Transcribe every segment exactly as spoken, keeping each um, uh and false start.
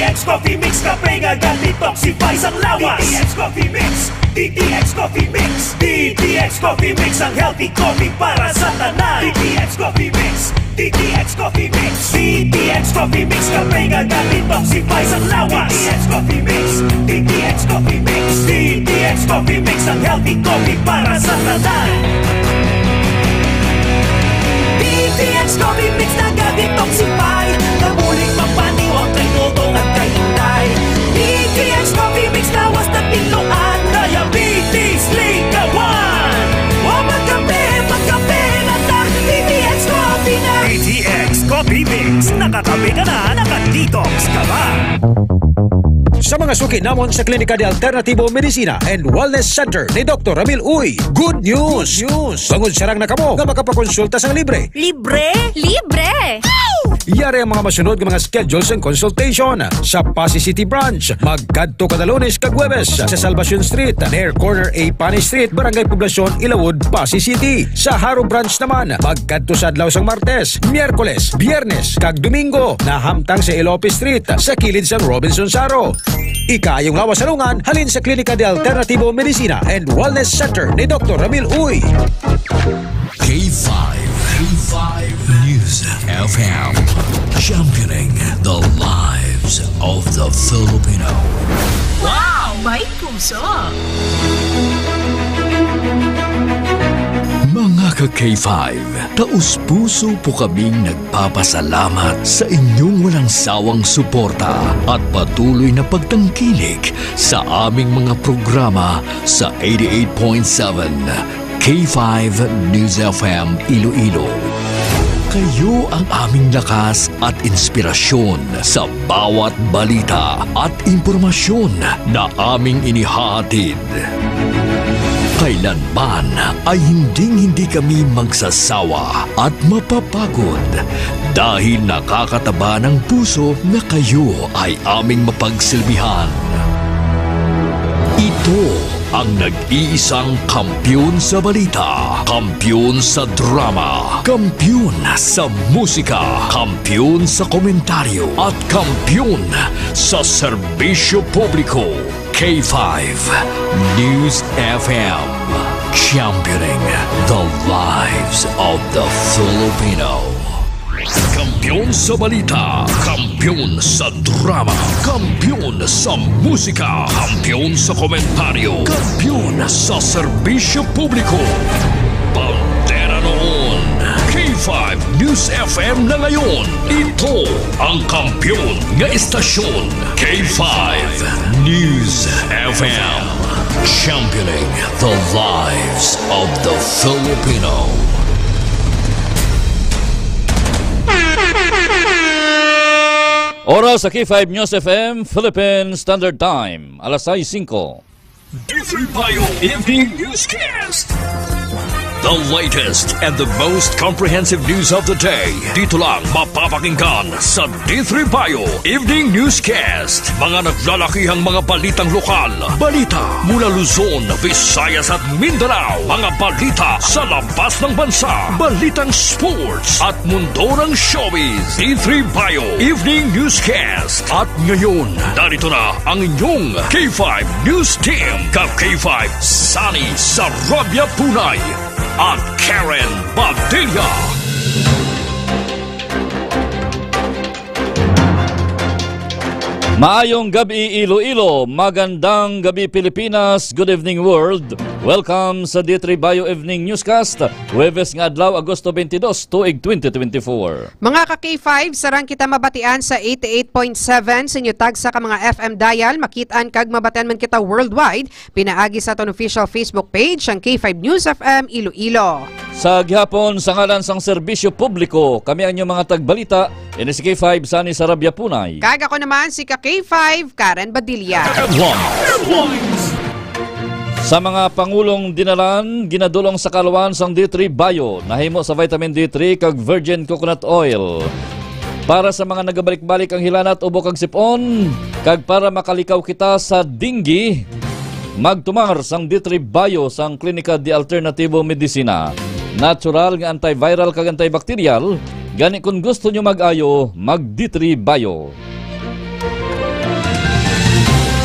X Coffee Mix, kape nga ga-detoxify sang lawas. D T X Coffee Mix, D T X Coffee Mix, D T X Coffee Mix, ang healthy coffee para sa tanan. D T X Coffee Mix, D T X Coffee Mix, D T X Coffee Mix, kape nga ga-detoxify sang lawas. D T X Coffee Mix, D T X Coffee Mix, D T X Coffee Mix, ang healthy coffee para sa tanan. D T X Coffee Mix naga-detoxify, nabulig magpaniwang kay Dodong at kay Inday. D T X Coffee Mix lawas na tinluan, diabetes likawan. Wa magkape, magkape na ta, D T X Coffee na. D T X Coffee Mix, nakakape ka na, naka-detox ka pa. Sa mga suki namon sa Klinika de Alternativo Medicina and Wellness Center ni Doktor Ramil Uy, good news! Good news! Bangod sarang na kamo nga makapakonsulta sang libre. Libre? Libre! Yari ang mga masunod nga mga schedule sang consultation. Sa Passi City Branch, magkadto kada Lunes kag Huwebes sa Salvacion Street, near corner A Pani Street, Barangay Poblacion, Ilawod, Passi City. Sa Jaro Branch naman, magkadto sa adlaw sang Martes, Miyerkules, Biyernes, kag Domingo, nahamtang sa Elope Street, sa kilid sang Robinson Jaro. Ikaayong lawas sa lungan, halin sa Klinika de Alternativo Medicina and Wellness Center ni Doktor Ramil Uy. K five, K five News F M, championing the lives of the Filipino. Wow! May puso! Mga ka K five, taus-puso po kaming nagpapasalamat sa inyong walang sawang suporta at patuloy na pagtangkilik sa aming mga programa sa eighty-eight point seven K five News F M Iloilo. Kayo ang aming lakas at inspirasyon sa bawat balita at impormasyon na aming inihahatid. Kailanman ay hinding-hindi kami magsasawa at mapapagod dahil nakakataba ng puso na kayo ay aming mapagsilbihan. Ito ang nag-iisang kampiyon sa balita, kampiyon sa drama, kampiyon sa musika, kampiyon sa komentaryo, at kampiyon sa serbisyo publiko. K five News F M, championing the lives of the Filipino. Kampiyon sa balita, kampiyon sa drama, kampiyon sa musika, kampiyon sa komentaryo, kampiyon sa serbisyo publiko. Bandera noon, K five News F M na ngayon. Ito ang kampiyon nga istasyon, K five News F M. Championing the lives of the Filipino. Oras sa K five News F M, Philippine Standard Time, alas sais singko. D three Bio Evening Newscast. The latest and the most comprehensive news of the day. Dito lang mapapakinggan sa D three Bio Evening Newscast. Mga naglalakihang mga balitang lokal. Balita mula Luzon, Visayas at Mindanao. Mga balita sa labas ng bansa. Balitang sports at mundo ng showbiz. D three Bio Evening Newscast. At ngayon, narito na ang inyong K five News Team, ka K five Sunny Sarabia Punay at Karen Padilla. Maayong gabi, Iloilo. Magandang gabi, Pilipinas. Good evening, world. Welcome sa D three Bio Evening Newscast, Huwebes nga adlaw, Agosto twenty-two, tuig twenty twenty-four. Mga ka K five, sarang kita mabatian sa eighty-eight point seven sa inyo tagsa ka mga F M dial. Makit-an kag mabatian man kita worldwide pinaagi sa aton official Facebook page, ang K five News F M Iloilo. Sa gihapon, sa ngalan sang serbisyo publiko, kami ang inyong mga tagbalita, ini si K five Sunny Sarabia Punay. Kag ako naman si ka K five, Karen Badilla. Headlines. Sa mga pangulong dinalan, ginadulong sa kaluan sang D three Bio, nahimo sa vitamin D three kag virgin coconut oil. Para sa mga nagabalik-balik ang hilanat, ubo kag sip-on, kag para makalikaw kita sa dengue, magtumar sang D three Bio sang Klinika de Alternativo Medicina. Natural nga antiviral kag antibacterial, gani kon gusto nyo mag-ayo, mag D three Bio.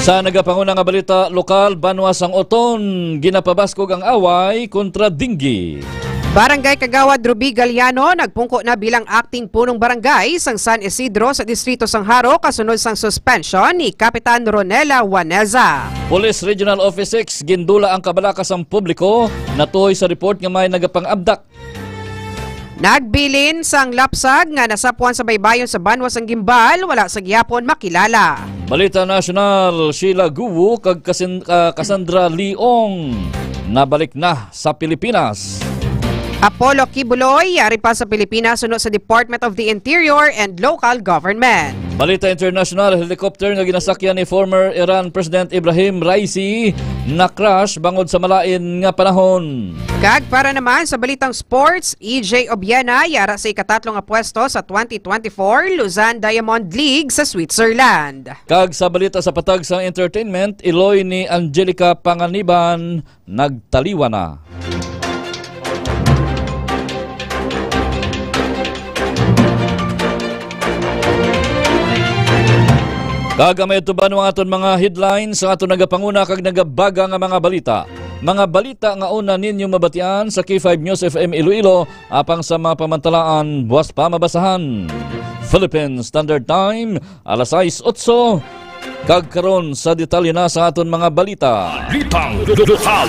Sa nagapanguna nga balita lokal, banwa sang Oton, ginapabaskog ang away kontra dinggi. Barangay Kagawad Ruby Galiano nagpungko na bilang acting punong barangay sang San Isidro sa distrito sang Jaro kasunod sang suspension ni Kapitan Ronela Waneza. Police Regional Office six gindula ang kabalaka sang publiko natuhoy sa report nga may nagapang-abdak. Nagbilin sang lapsag nga nasapuan sa baybayon sa banwa sang Guimbal, wala sa gihapon makilala. Balita nasyonal, Sheila Guo kag Casin-, ah, Cassandra Leong nabalik na sa Pilipinas. Apollo Quiboloy yari pa sa Pilipinas suno sa Department of the Interior and Local Government. Balita international, helicopter nga ginasakyan ni former Iran President Ibrahim Raisi na-crash bangod sa malain nga panahon. Kag para naman sa balitang sports, E J Obiena yara sa ikatatlo nga pwesto sa twenty twenty-four Lausanne Diamond League sa Switzerland. Kag sa balita sa patag sang entertainment, iloy ni Angelica Panganiban nagtaliwan na. Kag amay tuban ang aton mga headlines sa aton nagapanguna kag nagabaga nga mga balita. Mga balita nga una ninyo mabatian sa K five News F M Iloilo, apang sa mga pamantalaan, buas pa mabasahan. Philippine Standard Time, alas sais otso. Kag karon sa detalye na sa aton mga balita. Balitang lokal.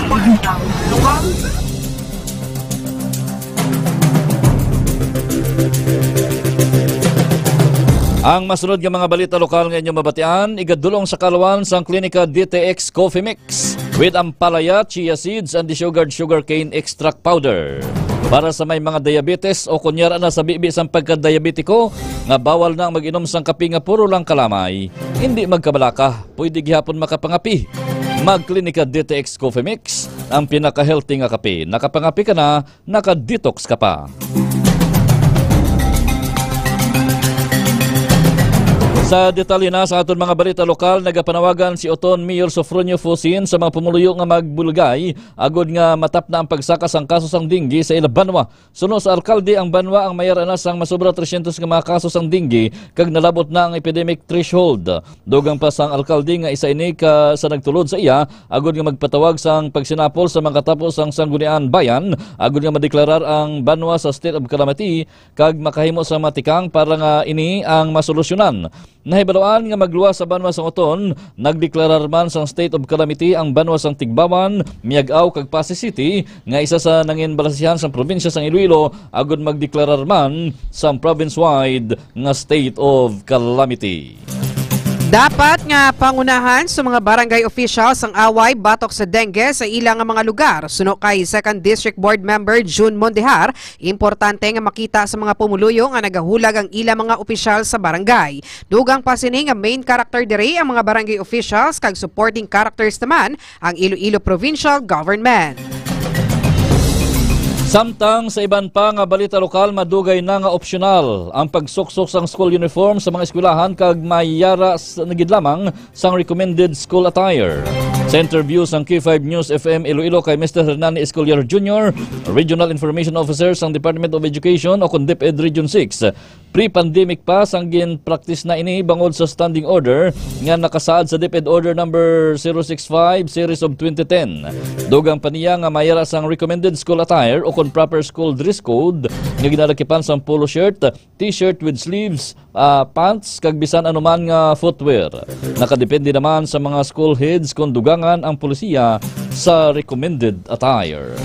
Ang masunod nga mga balita lokal nga inyo mabatian, igadulong sa kalwan sang Klinika D T X Coffee Mix with ampalaya, chia seeds, and the sugared sugarcane extract powder. Para sa may mga diabetes o kunyara na sa bibi sang pagka-diabetiko nga bawal na ang mag-inom sang kape nga puro lang kalamay, hindi magkabalaka, pwede gihapon makapangapi. Mag-Klinika D T X Coffee Mix, ang pinaka-healthy nga kape. Nakapangapi ka na, naka-detox ka pa. Sa detalye na sa aton mga balita lokal, nagapanawagan si Oton Mayor Sofronio Fusin sa mga pumuluyo nga magbulgay agod nga matapna ang pagsaka sang kaso sang dengue sa ila banwa. Suno sa alkalde, ang banwa ang may ara na sang masobra trescientos nga mga kaso sang dengue kag nalabot na ang epidemic threshold. Dugang pa sang alkalde nga isa ini ka sa nagtulod sa iya agud nga magpatawag sang pagsinapol sa mga katapo sang Sangguniang Bayan agud nga madeklarar ang banwa sa state of calamity kag makahimo sang matikang para nga ini ang masolusyonan. Nahibaluan nga magluwas sa banwa sang Oton, nagdeklarar man sang state of calamity ang banwa sang Tigbawan, Miag-ao kag Passi City, nga isa sa nangin balasihan sang probinsya sang Iloilo, agud magdeklarar man sang province-wide nga state of calamity. Dapat nga pangunahan sa mga barangay officials ang away batok sa dengue sa ila nga mga lugar. Suno kay Second District Board Member June Mondejar, importante nga makita sa mga pumuluyo nga nagahulag ang ila mga opisyal sa barangay. Dugang pa sini nga main character diri ang mga barangay officials kag supporting characters naman ang Iloilo Provincial Government. Samtang sa iban pa nga balita lokal, madugay na nga opsyonal ang pagsuksok sang school uniform sa mga eskwelahan kag may ara s-, na gid lamang sang recommended school attire. Sa interview sang K five News F M Iloilo kay Mister Hernani Escoliar Junior, Regional Information Officer sang Department of Education o kon DepEd Region six, pre-pandemic pa sang gin-practice na ini bangod sa standing order nga nakasaad sa DepEd Order Number zero six five Series of twenty ten. Dugang pa niya nga may ara sang recommended school attire o kon proper school dress code nga ginalakipan sang polo shirt, t-shirt with sleeves, ah, pants, kag bisan anuman nga footwear. Nakadepende naman sa mga school heads kon dugangan ang polisiya sa recommended attire.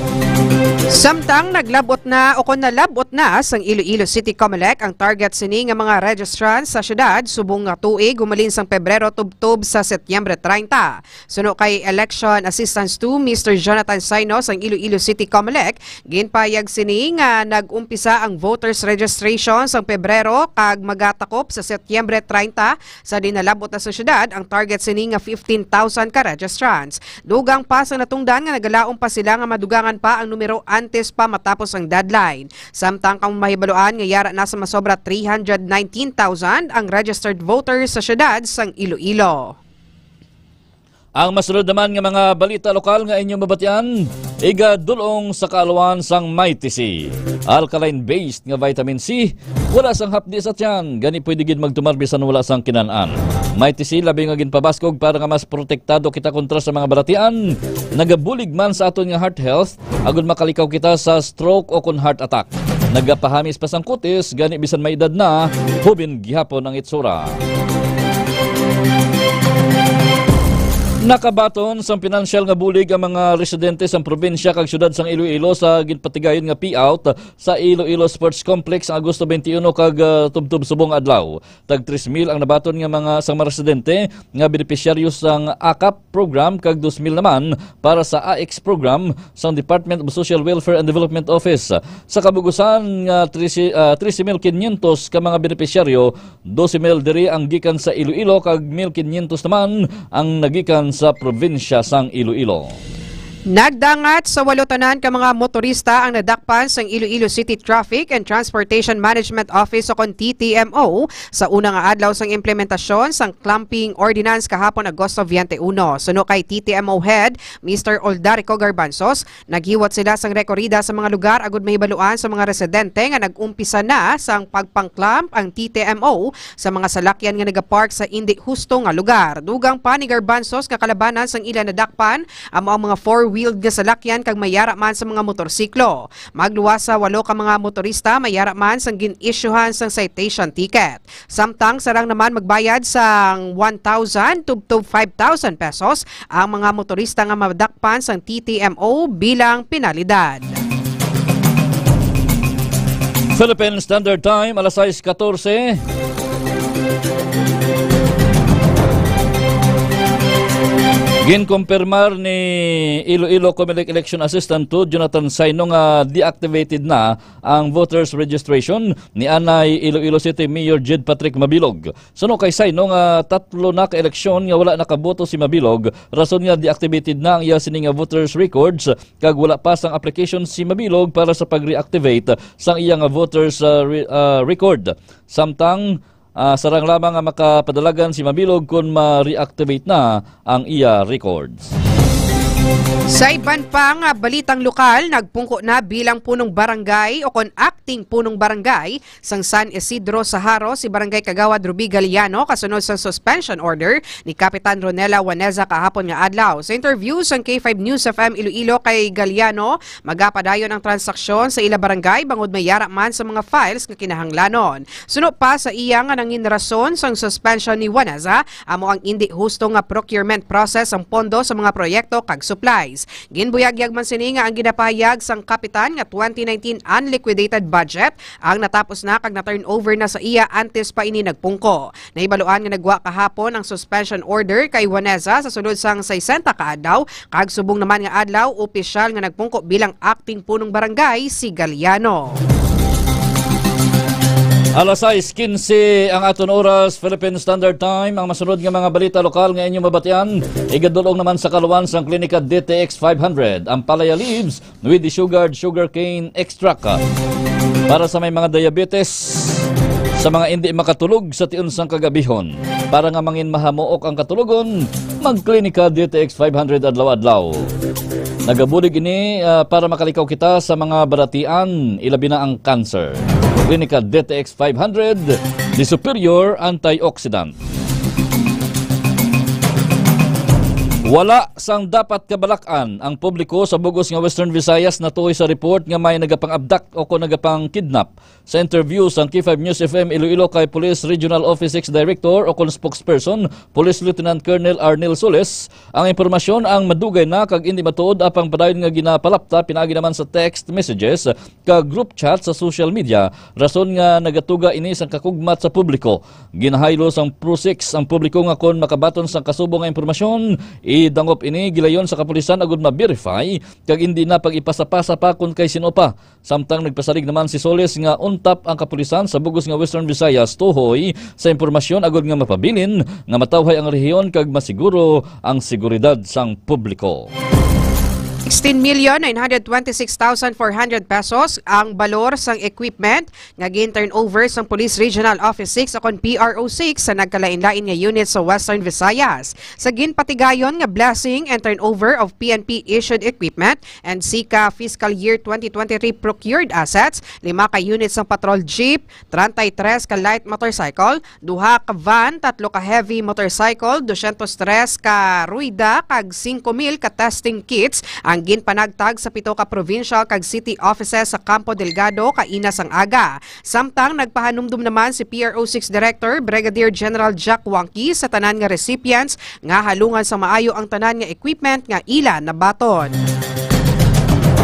Samtang naglabot na o kon nalabot na sang Iloilo City Comelec ang target sini nga mga registrants sa syudad subong nga tuig, humalin sang Pebrero tubtob sa Setyembre treinta. Suno kay Election Assistant two, Mister Jonathan Saino sang Iloilo City Comelec, ginpahayag sini nga nag-umpisa ang voters registration sang Pebrero kag magatakop sa Setyembre treinta. Sa dinalabot na sa syudad, ang target sini nga fifteen thousand ka registrants. Dugang pa sang natungdan nga nagalaom pa sila nga madugangan pa ang numero antes pa matapos ang deadline. Samtang kamo mahibaluan nga yara na sa masobra three hundred nineteen thousand ang registered voters sa syudad sang Iloilo. Ang masunod naman nga mga balita lokal nga inyo mabatian, Igadulong sa kaalwan sang Mighty C. Alkaline-based nga vitamin C, wala sang hapdi sa tiyan, gani pwede gid magtumar bisan wala sang kinan-an. Mighty C labi nga ginpabaskog para nga mas protektado kita kontra sa mga balatian. Nagabulig man sa aton nga heart health, agud makalikaw kita sa stroke o kon heart attack. Nagapahamis pa sang kutis, gani bisan may edad na, hubin gihapon ang itsura. Nakabaton sang pinansyal nga bulig ang mga residente sang probinsya kag syudad sang Iloilo sa ginpatigayon nga payout sa Iloilo Sports Complex ang Agosto twenty-one kag, ah, tubtob subong adlaw. Tag tres mil ang nabaton nga mga sang mga residente nga benepisyaryo sang akap program kag dos mil naman para sa A X program sang Department of Social Welfare and Development Office. Sa kabugusan nga trese, ah, trese mil quinientos ka mga benepisyaryo, dose mil diri ang gikan sa Iloilo kag mil quinientos naman ang nagikan sa probinsya sang Iloilo. Nagdangat sa walo tanan ka mga motorista ang nadakpan sang Iloilo City Traffic and Transportation Management Office o kon T T M O sa una nga adlaw sang implementasyon sang Clumping Ordinance kahapon, Agosto twenty-one. Suno kay T T M O Head Mister Oldarico Garbanzos, naghiwat sila sang rekorida sa mga lugar agud mahibaluan sa mga residente nga nag-umpisa na sang pagpangklamp ang T T M O sa mga salakyan nga nagapark sa indi husto nga lugar. Dugang pa ni Garbanzos nga kalabanan sang ila nadakpan amo ang mga four-wheeled nga salakyan kag may ara man sa mga motorsiklo. Magluwas sa walo ka mga motorista may ara man sang gin-isyuhan sang citation ticket. Samtang sarang naman magbayad sang one thousand tubtob five thousand pesos ang mga motorista nga madakpan sang T T M O bilang penalidad. Philippine Standard Time, alas sais katorse. Ginkumpirmar ni Iloilo Comelec Election Assistant two Jonathan Saino nga deactivated na ang voters registration ni anay Iloilo City Mayor Jed Patrick Mabilog. Suno kay Saino nga tatlo na ka eleksyon nga wala nakaboto si Mabilog, rason nga deactivated na ang iya sini nga voters records kag wala pa sang application si Mabilog para sa pag-reactivate sang iya nga voters, ah, re-, ah, record. Samtang, ah, sarang lamang nga makapadalagan si Mabilog kon ma-reactivate na ang iya records. Sa iban pa nga balitang lokal, nagpungko na bilang punong barangay o kon acting punong barangay sang San Isidro sa Jaro si Barangay Kagawad Ruby Galiano kasunod sang suspension order ni Kapitan Ronela Waneza kahapon nga adlaw. Sa interview sang K five News F M Iloilo kay Galiano, magapadayon ang transaksyon sa ila barangay bangod may ara man sa mga files nga kinahanglanon. Suno pa sa iya nga nangin rason sang suspension ni Waneza, amo ang indi husto nga procurement process sang pondo sa mga proyekto kag supplies. Ginbuyagyag man sini nga ang ginapahayag sang kapitan nga twenty nineteen unliquidated budget ang natapos na kag na-turn over na sa iya antes pa ini nagpungko. Nahibaluan nga nagwa kahapon ang suspension order kay Waneza sa sulod sang sesenta ka adlaw, kag subong naman nga adlaw, opisyal nga nagpungko bilang acting punong barangay si Galiano. Alas sais quince ang aton oras, Philippine Standard Time. Ang masunod nga mga balita lokal nga inyo mabatian, igadulong naman sa kaluan sang Klinika D T X five hundred, ang palaya leaves with the sugared sugarcane extract. Para sa may mga diabetes, sa mga indi makatulog sa tion sang kagabihon, para nga mangin mahamuok ang katulogon, magklinika D T X five hundred adlaw-adlaw. Nagabulig ini, ah, para makalikaw kita sa mga balatian, ilabi na ang cancer. Klinika D T X five hundred, the superior antioxidant. Wala sang dapat kabalak-an ang publiko sa bug-os nga Western Visayas natuoy sa report nga may nagapang-abduct o kon nagapang-kidnap. Sa interview sang K five News F M Iloilo kay Police Regional Office six Director o kon spokesperson, Police Lieutenant Colonel Arnel Solis, ang impormasyon ang madugay na kag indi matuod apang padayon nga ginapalapta pinaagi naman sa text messages kag group chat sa social media, rason nga nagatuga ini sang kakugmat sa publiko. Ginahaylo sang PRO six ang publiko nga kon makabaton sang kasubo nga impormasyon, idangop ini gilayon sa kapulisan agud ma-verify kag indi na pag-ipasa-pasa pa kon kay sin-o pa. Samtang nagpasalig naman si Solis nga untap ang kapulisan sa bug-os nga Western Visayas tuhoy sa impormasyon agud nga mapabilin nga matawhay ang rehiyon kag masiguro ang seguridad sang publiko. Sixteen million nine hundred twenty-six thousand four hundred pesos ang balor sang equipment nga gin-turnover sang Police Regional Office six o kon P R O six sa nagkalain-lain nga unit sa Western Visayas. Sa ginpatigayon nga blessing and turnover of P N P issued equipment and SICA fiscal year twenty twenty-three procured assets, lima ka units sang patrol jeep, treinta y tres ka light motorcycle, duha ka van, tatlo ka heavy motorcycle, dosyentos tres ka ruyda, kag singko mil ka testing kits ang ginpanagtag sa pito ka provincial kag city offices sa Campo Delgado kaina sang aga. Samtang nagpahanumdom naman si P R O six Director Brigadier General Jack Wangki sa tanan nga recipients nga halungan sa maayo ang tanan nga equipment nga ila nabaton.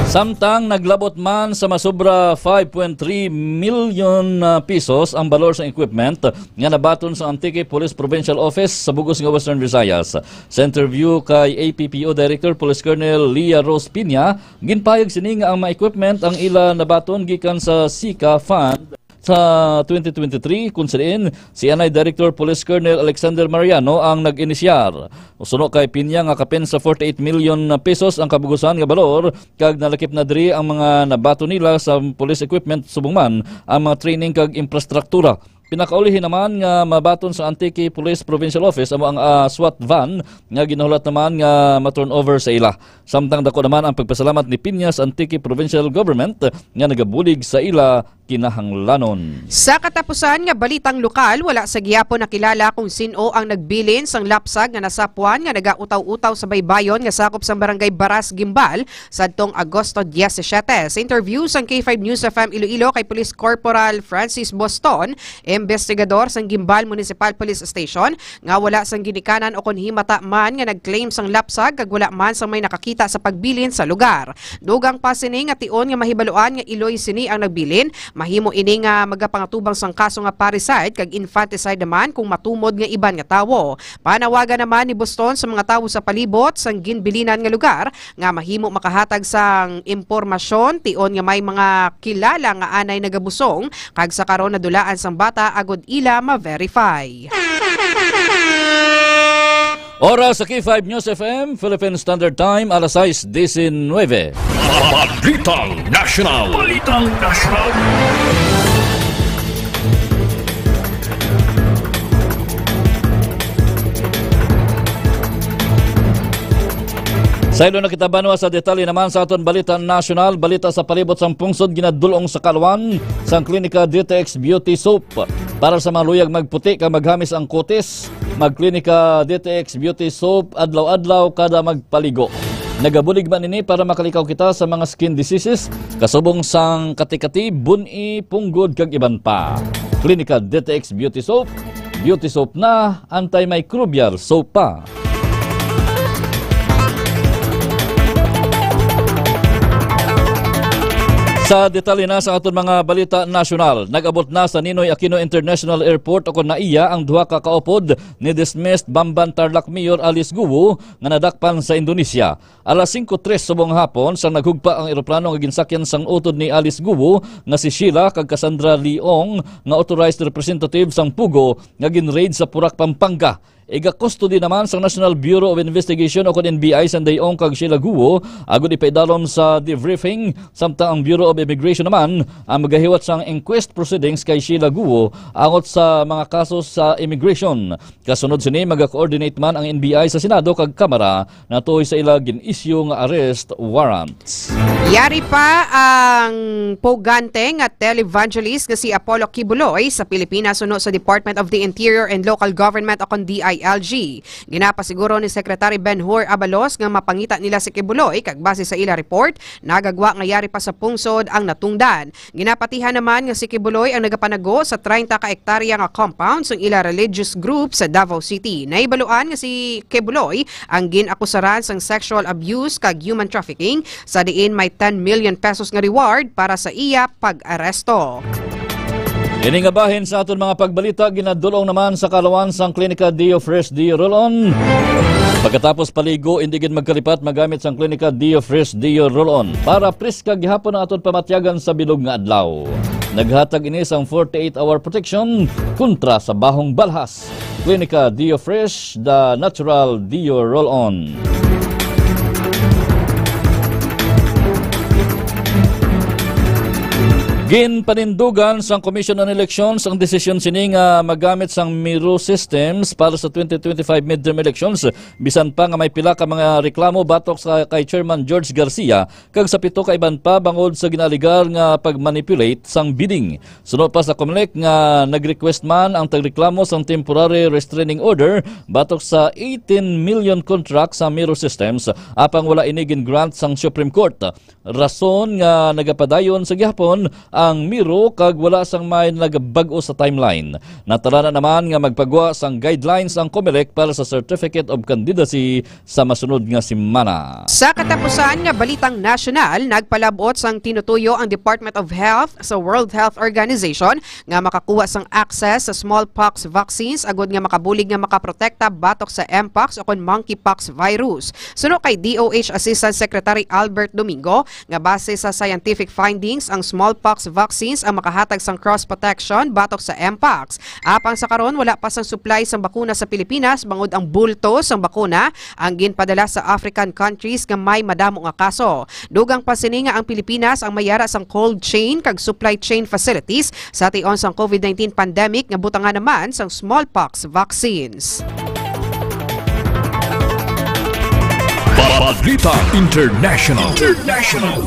Samtang naglabot man sa masobra five point three million, ah, pesos ang balor sa equipment nga nabaton sa Antique Police Provincial Office sa bug-os nga Western Visayas. Sa interview kay A P P O Director Police Colonel Leah Rose Piña, ginpahayag sini nga ang mga equipment ang ila nabaton gikan sa SICA Fund sa twenty twenty-three, kung sa diin si anay Director Police Colonel Alexander Mariano ang nag-inisyar. Suno kay Piña nga kapin sa forty-eight million pesos ang kabugusan nga balor, kag nalakip na diri ang mga nabaton nila sa police equipment, subong man ang mga training kag infrastruktura. Pinakaulihi naman nga mabaton sa Antique Police Provincial Office amo ang, ah, SWAT van nga ginahulat naman nga ma-turnover sa ila. Samtang dako naman ang pagpasalamat ni Piña sa Antique Provincial Government nga nagabulig sa ila kinahanglanon. Sa katapusan nga balitang lokal, wala sa gihapon nakilala kung sin-o ang nagbilin sang lapsag nga nasapwan nga nagautaw-utaw sa baybayon nga sakop sang Barangay Baras, Guimbal, sadtong Agosto diyesisiete. Sa interview sang K five News F M Iloilo kay Police Corporal Francis Boston, investigador sang Guimbal Municipal Police Station, nga wala sang ginikanan o kon himata man nga nag-claim sang lapsag kag wala man sang may nakakita sa pagbilin sa lugar. Dugang pa sini nga tion nga mahibaluan nga iloy sini ang nagbilin, mahimo ini nga magapangatubang sang kaso nga parricide kag infanticide naman kung matumod nga iban nga tawo. Panawagan naman ni Boston sa mga tawo sa palibot sang ginbilinan nga lugar nga mahimo makahatag sang impormasyon tion nga may mga kilala nga anay nagabusong kag sa karon nadulaan sang bata agod ila ma-verify. Oras sa K five News F M, Philippine Standard Time, alas sais disinuybe. Balitang Nasyonal. Balitang Nasyonal. Saylo na kita, banwa, sa detalye naman sa aton balita nasyonal. Balita sa palibot sang pungsod, ginadul-ong sa kaluan sang Klinika D T X Beauty Soap. Para sa mga luyag magputi kag maghamis ang kutis, mag-Klinika D T X Beauty Soap adlaw-adlaw kada magpaligo. Nagabulig man ini para makalikaw kita sa mga skin diseases, kasubong sang kati-kati, bun-i, punggod, kag iban pa. Klinika D T X Beauty Soap, beauty soap na, antimicrobial soap pa. Sa detalye na sa aton mga balita nasyonal, nag-abot na sa Ninoy Aquino International Airport o kon NAIA ang duha ka kaupod ni dismissed Bamban Tarlac Mayor Alice Guo nga nadakpan sa Indonesia. Alas singko tres subong hapon, sang naghugpa ang eroplano nga ginsakyan sang utod ni Alice Guo nga si Sheila kag Cassandra Leong, nga authorized representative sang POGO nga gin-raid sa Porac, Pampanga. Iga-custody naman sang National Bureau of Investigation o kon N B I sang Leong kag Sheila Guo agod ipaidalom sa debriefing, samtang ang Bureau of Immigration naman ang magahiwat sang inquest proceedings kay Sheila Guo angot sa mga kaso sa immigration. Kasunod sini, maga-coordinate man ang N B I sa Senado kag Kamara natuoy sa ila gin-issue nga arrest warrant. Yari pa ang pugante nga televangelist nga si Apollo Quiboloy sa Pilipinas suno sa Department of the Interior and Local Government o kon D I L G. Ginapasiguro ni Secretary Ben-Hur Abalos nga mapangita nila si Quiboloy kag base sa ila report, nagagwa nga yari pa sa pungsod ang natungdan. Ginapatihan naman nga si Quiboloy ang nagapanago sa treinta ka hektarya nga compound sang ila religious group sa Davao City. Nahibaluan nga si Quiboloy ang gin-akusaran sang sexual abuse kag human trafficking, sa diin may ten million pesos nga reward para sa iya pag-aresto. Ini nga bahin sa aton mga pagbalita ginadul-ong naman sa kaluan sang Klinika Dio Fresh Dio Roll-On. Pagkatapos paligo, indi gid magkalipat magamit sang Klinika Dio Fresh Dio Roll-On para preska gihapon ang aton pamatyagan sa bilog nga adlaw. Naghatag ini sang forty-eight hour protection kontra sa bahong balhas. Klinika Dio Fresh, the natural Dio Roll-On. Ginpanindugan sang Commission on Elections ang desisyon sini nga magamit sang Miro systems para sa twenty twenty-five midterm elections, bisan pa nga may pila ka mga reklamo batok sa kay Chairman George Garcia kag sa pito ka iban pa bangod sa ginaaligar nga pagmanipulate sang bidding. Suno pa sa Comelec nga nag-request man ang tagreklamo sang temporary restraining order batok sa eighteen million contract sa Miro Systems, apang wala ini gin-grant sang Supreme Court. Rason nga nagapadayon sa gihapon ang Miro kag wala sang may nagabag-o sa timeline. Natalana naman nga magpagwa sang guidelines ang Comelec para sa Certificate of Candidacy sa masunod nga semana. Sa katapusan nga balitang nasyonal, nagpalabot sang tinutuyo ang Department of Health sa World Health Organization nga makakuha sang access sa smallpox vaccines agud nga makabulig nga makaprotekta batok sa mpox o kon monkeypox virus. Suno kay D O H Assistant Secretary Albert Domingo, nga base sa scientific findings, ang smallpox vaccines ang makahatag sang cross protection batok sa mpox. Apang sa karon, wala pa sang supply sang bakuna sa Pilipinas, bangod ang bulto sang bakuna ang ginpadala sa African countries nga may madamo nga kaso. Dugang pa sini nga ang Pilipinas ang may yara sang cold chain kag supply chain facilities sa tion sang COVID nineteen pandemic nga butangan naman sang smallpox vaccines. Balita International. International.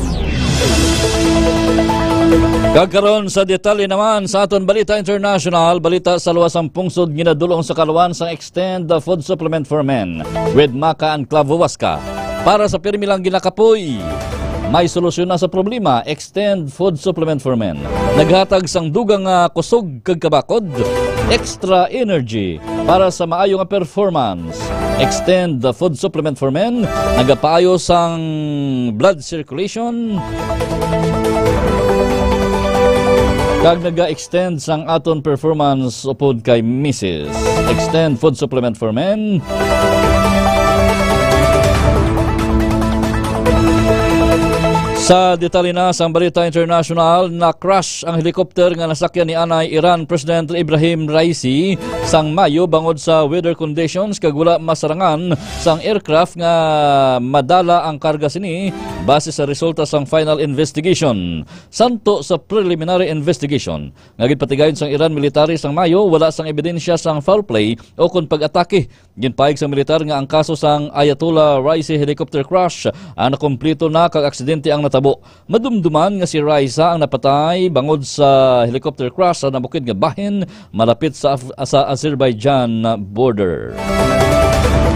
Kag karon sa detalye naman sa aton balita international, balita sa luwas sang pungsod ginadulong sa kaluan sang Extend the Food Supplement for Men with Maca and Clavo Huasca. Para sa pirmi lang ginakapoy, may solusyon na sa problema, Extend Food Supplement for Men. Naghatag sang dugang nga kusog kag kabakod, extra energy para sa maayo nga performance. Extend the Food Supplement for Men, nagapaayo sang blood circulation, kag naga-extend sang aton performance upod kay misis. Extend Food Supplement for Men. Sa detalye na sang balita international, na-crash ang helicopter nga nasakyan ni anay Iran President Ibrahim Raisi sang Mayo bangod sa weather conditions kag wala masarangan sang aircraft nga madala ang karga sini, base sa resulta sang final investigation. Santo sa preliminary investigation nga ginpatigayon sang Iran military sang Mayo, wala sang ebidensya sang foul play o kon pag-atake. Ginpahayag sang militar nga ang kaso sang Ayatollah Raisi helicopter crash ang nakumpleto na kag aksidente ang natabo. Madumduman nga si Raisa ang napatay bangod sa helicopter crash sa nabukid nga bahin malapit sa Af-, sa Azerbaijan border.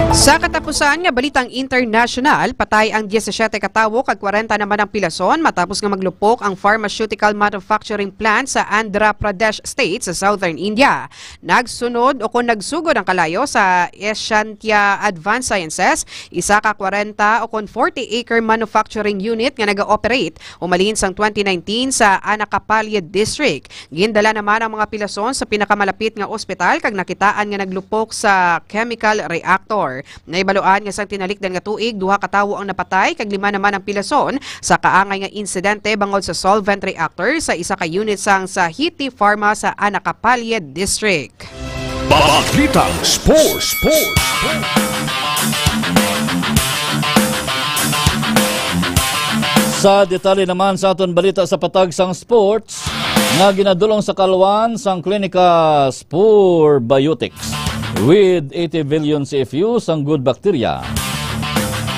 Sa katapusan nga balitang international, patay ang diyesisiete ka tawo kag kwarenta naman ang pilason matapos nga maglupok ang pharmaceutical manufacturing plant sa Andhra Pradesh State sa southern India. Nagsunod o kon nagsugod ang kalayo sa Eshantia Advanced Sciences, isa ka kwarenta o kon forty acre manufacturing unit nga naga-operate umalin sang twenty nineteen sa Anakapalya District. Gindala naman ang mga pilason sa pinakamalapit nga ospital kag nakitaan nga naglupok sa chemical reactor. Nahibaluan nga sang tinalikdan nga tuig, duha ka tawo ang napatay kag lima naman ang pilason sa kaangay nga insidente bangod sa solvent reactor sa isa ka unit sang sa Hiti Pharma sa Anacapalli District. Balitang Sports. Sports. Sa detalye naman sa aton balita sa patag sang sports, nga ginadulong sa kaluan sang Klinika Spore Biotics with eighty billion C F U sang good bacteria.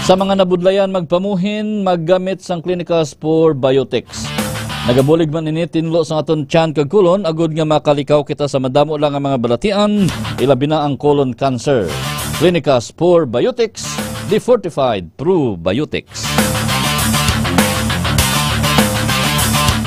Sa mga nabudlayan magpamuhin, maggamit sang Klinika Spore Biotics. Nagabulig man ini tinlo sa aton tiyan kag colon, agud nga makalikaw kita sa madamo lang nga mga balatian, ilabi na ang colon cancer. Klinika Spore Biotics, the fortified probiotics.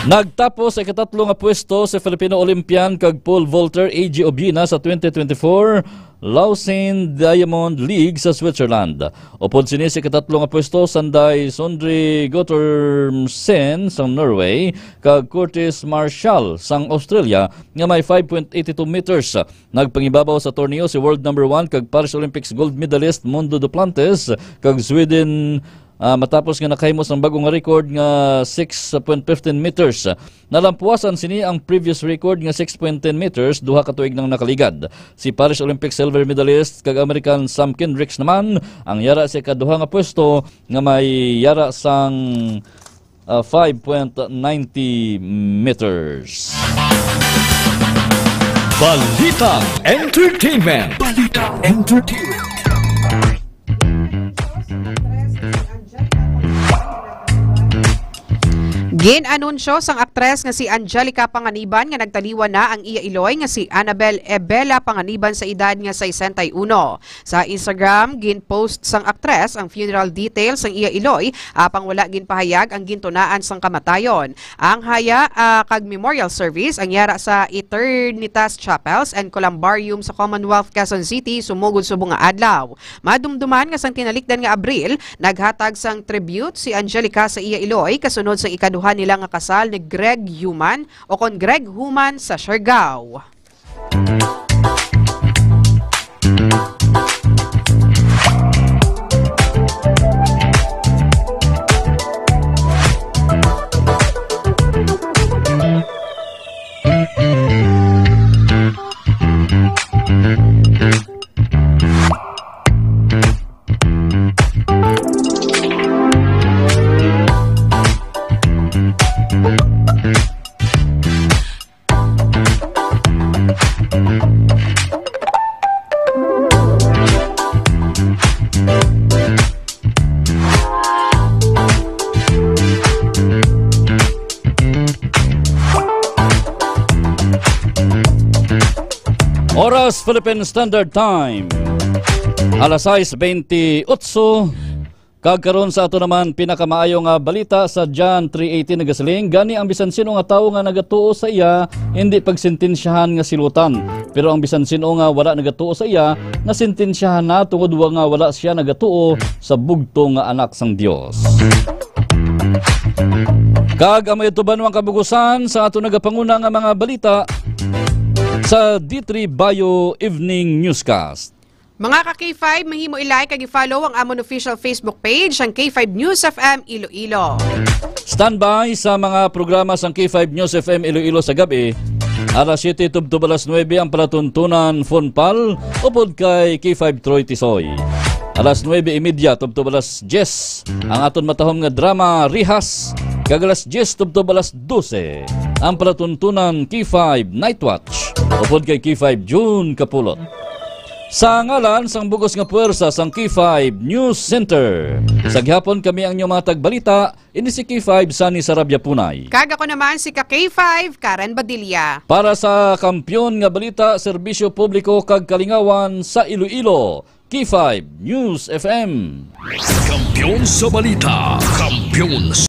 Nagtapos sa ikatatlo nga pwesto si Filipino Olympian kag pole vaulter A J Obina sa twenty twenty-four Lausanne Diamond League sa Switzerland. Upod sini sa ikatatlo nga pwesto, sanday Sondre Guttormsen sa Norway kag Curtis Marshall sa Australia nga may five point eight two meters. Nagpangibabaw sa torneo si world number one kag Paris Olympics gold medalist Mondo Duplantis kag Sweden, ah, matapos nga nakahimo sang bag-o nga record nga six point fifteen meters. Nalampuasan sini ang previous record nga six point ten meters duha ka tuig nang nakaligad. Si Paris Olympic silver medalist kag American Sam Kendricks naman ang yara sa ikaduha nga pwesto nga may yara sang uh, five point ninety meters. Balitang Entertainment. Balitang Entertainment. Gin-anunsyo sang aktres nga si Angelica Panganiban nga nagtaliwan na ang iya iloy nga si Annabel Ebela Panganiban sa edad nga sesenta y uno. Sa Instagram, gin-post sang aktres ang funeral details sang iya iloy, apang wala ginpahayag ang gintunaan sang kamatayon. Ang haya, ah, kag memorial service ang yara sa Eternitas Chapels and Columbarium sa Commonwealth, Quezon City, sumugod subong nga adlaw. Madumduman nga sang tinalikdan nga Abril, naghatag sang tribute si Angelica sa iya iloy kasunod sang ikaduha nila nga kasal ni Greg Human o kon Greg Human sa Siargao. Oras, Philippine Standard Time, alas sais bentiocho. Kag karon sa ato naman pinakamaayo nga balita, sa John three eighteen nagasiling, "Gani ang bisan sino nga tawo nga nagatuo sa iya, hindi pagsentensyahan nga silutan. Pero ang bisan sino nga wala nagatuo sa iya, nasentensyahan na tungod wa nga wala siya nagatuo sa bugtong nga Anak sang Dios." Kag amo ito banwang kabugusan sa ato nagapanguna nga mga balita sa D three Bayo Evening Newscast. Mga ka K five, mahimo i-like kag i-follow ang amon official Facebook page, ang K five News F M Iloilo. Standby sa mga programa sang K five News F M Iloilo sa gab-i, alas siyete tubtob alas nuebe ang palatuntunan Funpal upod kay K five Troy Tisoy. Alas nuebe y media tubtob alas diyes ang aton matahom nga drama Rihas, kag alas diyes tubtob alas dose ang palatuntunan K five Night Watch upod kay K five June Kapulot. Sa ngalan sang bugos nga puwersa sang K five News Center, sa gihapon kami ang inyong mga tagbalita, ini si K five Sunny Sarabia Punay. Kag ako naman si ka K five Karen Badilla. Para sa Kampiyon nga Balita, Serbisyo Publiko kag Kalingawan sa Iloilo, K five News F M. Kampiyon sa balita, kampiyon